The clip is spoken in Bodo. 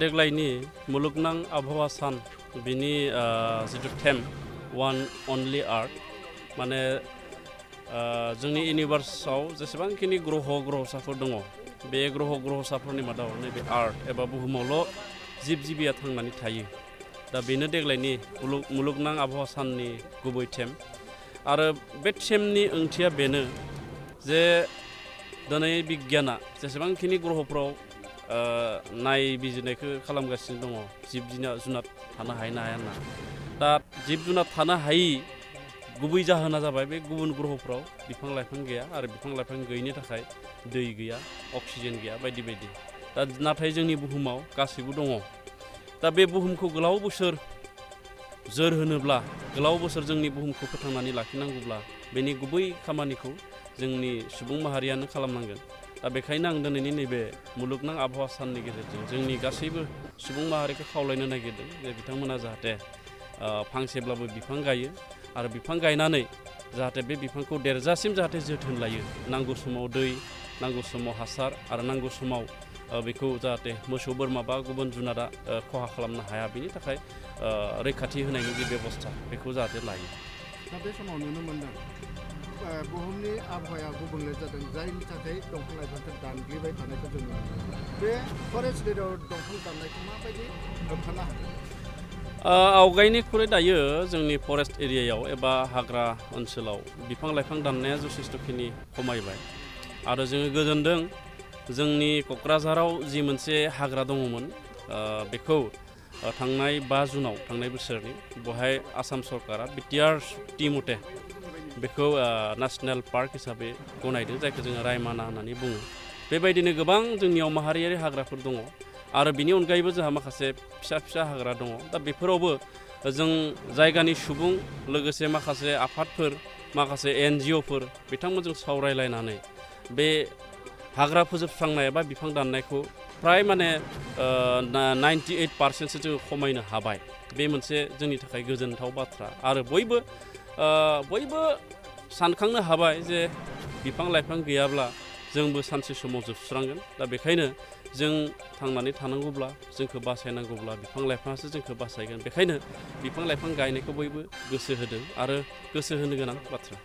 देग्लायनि मुलुगनां आबहावा सान बिनि जिथु थेम वान अनलि आर्थ माने जोंनि इउनिभार्सआव जेसेबांखिनि ग्रहसाफोर दङ बे ग्रहसाफोरनि मादाव नैबे आर्थ एबा बुहुमावल' जिब जिबिया थांनानै थायो दा बेनो देग्लायनि मुलुगनां आबहावा साननि गुबै थेम आरो बे थेमनि ओंथिया बेनो जे दिनै बिगियाना जेसेबांखिनि ग्रहफ्राव नायबिजिरनायखौ खालामगासिनो दङ जिब जुनार थानो हायो ना हाया होनना दा जिब जुनार थानो हायि गुबै जाहोना जाबाय बे गुबुन ग्रहफ्राव बिफां लाइफां गैया आरो बिफां लाइफां गैयिनि थाखाय दै गैया अक्सिजेन गैया बायदि बायदि दा नाथाय जोंनि बुहुमाव गासैबो दङ दा बे बुहुमखौ गोलाव बोसोर जोरहोनोब्ला गोलाव बोसोर जोंनि बुहुमखौ फोथांनानै लाखिनांगौब्ला बेनि गुबै खामानिखौ जोंनि सुबुं माहारियानो खालामनांगोन दा बेखायनो आं दिनैनि नैबे मुलुगनां आबहावा साननि गेजेरजों जोंनि गासैबो सुबुं माहारिखौ खावलायनो नागिरदों जे बिथांमोना जाहाथे फांसेब्लाबो बिफां गायो आरो बिफां गायनानै जाहाथे बे बिफांखौ देरजासिम जाहाथे जोथोन लायो नांगौ समाव दै नांगौ समाव हासार आरो नांगौ समाव बेखौ जाहाथे मोसौ बोरमा बा गुबुन जुनारा खहा खालामनो हाया बेनि थाखाय रैखाथि होनायनि जे बेबस्था बेखौ जाहाथे लायो। दा बे समाव नुनो मोनदों बुहुमनि आबहावाया गुबुंले जादों जायनि थाखाय दंफां लाइफांखौ दानग्लिबाय थानायखौ जों नुनो मोनो बे फरेस्ट एरियायाव दंफां दाननायखौ माबायदि होबथानो हागोन? आवगायनिख्रुइ दायो जोंनि फरेस्ट एरियायाव एबा हाग्रा ओनसोलाव बिफां लाइफां दाननाया जथेस्थ'खिनि खमायबाय आरो जोङो गोजोनदों जोंनि क'क्राझाराव जि मोनसे हाग्रा दङमोन बेखौ थांनाय 5 जुनाव थांनाय बोसोरनि बेवहाय आसाम सरकारा बिटिआर सुक्ति मथे बेखौ नेशनेल पार्क हिसाबै गनायदों जायखौ जोङो रायमाना होननानै बुङो बेबायदिनो गोबां जोंनियाव माहारियारि हाग्राफोर दङ आरो बिनि अनगायैबो जोंहा माखासे फिसा हाग्रा दङ दा बेफोरावबो जों जायगानि सुबुं लोगोसे माखासे आफादफोर माखासे NGOफोर बिथांमोनजों सावरायलायनानै बे हाग्रा फोजोबस्रांनाय एबा बिफां दाननायखौ फ्राय माने 98% जोङो खमायनो हाबाय बे मोनसे जोंनि थाखाय गोजोनथाव बाथ्रा आरो बयबो सानखांनो हाबाय जे बिफां लाइफां गैयाब्ला जोंबो सानसे समाव जोबस्रांगोन दा बेखायनो जों थांनानै थानांगौब्ला जोंखौ बासायनांगौब्ला बिफां लाइफाङासो जोंखौ बासायगोन बेखायनो बिफां लाइफां गायनायखौ बयबो गोसो होदों आरो गोसो होनो गोनां बाथ्रा।